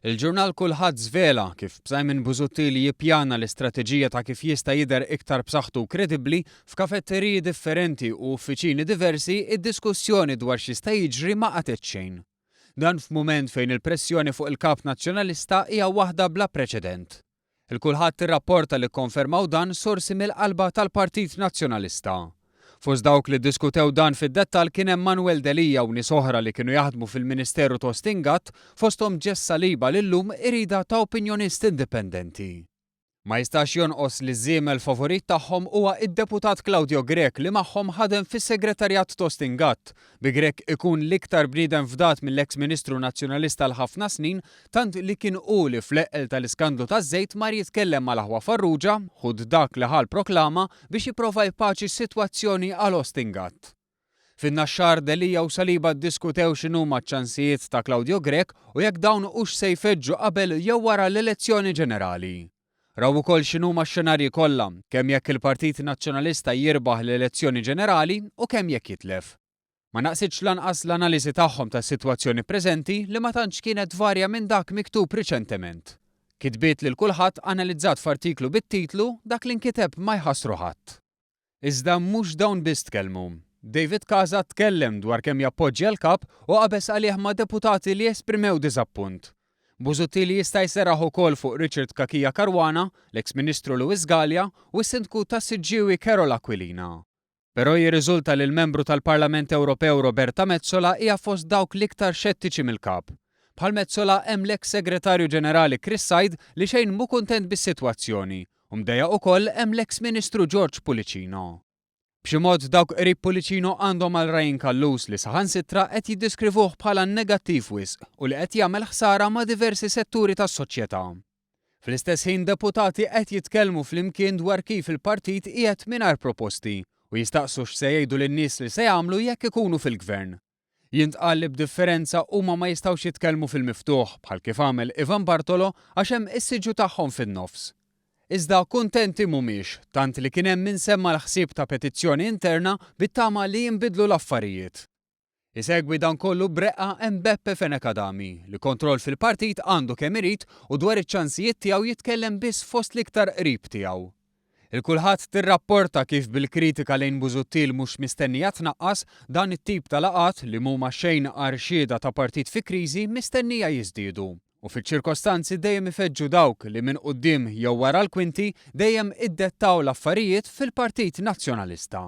Il-ġurnal Kullħadd żvela kif b'Simon Busuttil jippjana l-istrateġija ta' kif jista' jidher iktar b'saħħtu u kredibbli, f'kafetteriji differenti u uffiċini diversi id-diskussjoni dwar x'jista' jiġri ma qatgħet xejn. Dan f'mument fejn il-pressjoni fuq il-Kap Nazzjonalista hija waħda bla preċedent. Il-Kulħadd irrapporta li kkonfermaw dan sorsi mill-qalba tal-Partit Nazzjonalista. Fost dawk li ddiskutew dan fid-dettall kien hemm Manuel Delia u nies oħra li kienu jaħdmu fil-Ministeru t'Austin Gatt, fosthom Jess Saliba li llum iridha ta' opinjonist indipendenti. Ma jistax jonqos li ż-żiemel favorit tagħhom huwa id-Deputat Claudio Grech li magħhom ħadem fis-Segretarjat t'Austin Gatt, bi Grech ikun l-iktar bniedem fdat mill-eks Ministru Nazzjonalista għal ħafna snin tant li kien hu li fl-eqqel tal-iskandlu taż-żejt mar jitkellem mal-aħwa Farrugia, ħud dak li ħa l-proklama, biex jipprova jpaċi s-sitwazzjoni għal Austin Gatt. Fin-Naxxar, Delia u Saliba ddiskutew x'inhuma ċ-ċansijiet ta' Claudio Grech u jekk dawn hux se jfeġġu qabel jew wara l-elezzjoni ġenerali. Raw ukoll x'inhuma x-xenarji kollha, kemm jekk il-Partit Nazzjonalista jirbaħ l-elezzjoni ġenerali u kemm jekk jitlef. Ma naqsitx lanqas l-analiżi tagħhom tas-sitwazzjoni preżenti li ma tantx kienet tvarja minn dak miktub riċentement. Kitbiet li l-Kulħadd analizzat f'artiklu bit-titlu Dak li nkiteb ma jħassru ħadd. Iżda mhux dawn biss tkellmu. David Casa tkellem dwar kemm jappoġġja l-Kap u qabeż għalih ma' deputati li esprimew diżappunt. Busuttil jista' jserraħ ukoll fuq Richard Cachia Caruana, l-eks Ministru Louis Galea u s-Sindku tas-Siġġiewi Karol Aquilina. Però jirriżulta li l-Membru tal-Parlament Ewropew Roberta Metsola hija fost dawk l-iktar xettiċi mill-Kap. Bħal Metsola hemm l-eks Segretarju Ġenerali Chris Said li xejn mhu kuntent bis-sitwazzjoni u mdejjaq ukoll hemm l-eks Ministru George Pullicino. B'xi mod dawk qrib Pullicino għandhom għal Ryan Callus li saħansitra qed jiddiskrivuh bħala negattiv wisq u li qed jagħmel ħsara ma' diversi setturi tas-soċjetà. Fl-istess ħin deputati qed jitkellmu flimkien dwar kif il-partit qiegħed mingħajr proposti u jistaqsu x'se jgħidu lin-nies li se jagħmlu jekk ikunu fil-Gvern. Jintqal li b'differenza huma ma jistgħux jitkellmu fil-miftuħ bħal kif għamel Ivan Bartolo għax hemm is-siġġu tagħhom fin-nofs. Iżda kuntenti mhumiex, tant li kien hemm min semma l-ħsieb ta' petizzjoni interna bit-tama li jinbidlu l-affarijiet. Isegwi dan kollu b'reqqa hemm Beppe Fenech Adami, li kontroll fil-partit għandu kemm irid u dwar iċ-ċansijiet tiegħu jitkellem biss fost l-iktar qrib tiegħu. Il-Kulħadd tirrapporta kif bil-kritika lejn Busuttil mhux mistennija tnaqqas, dan it-tip ta' laqgħat, li mhuma xejn agħar xhieda ta' partit fi kriżi, mistennija jiżdiedu. U fiċ-ċirkostanzi dejjem ifeġġu dawk li minn quddiem jew wara l-kwinti dejjem iddettaw l-affarijiet fil-Partit Nazzjonalista.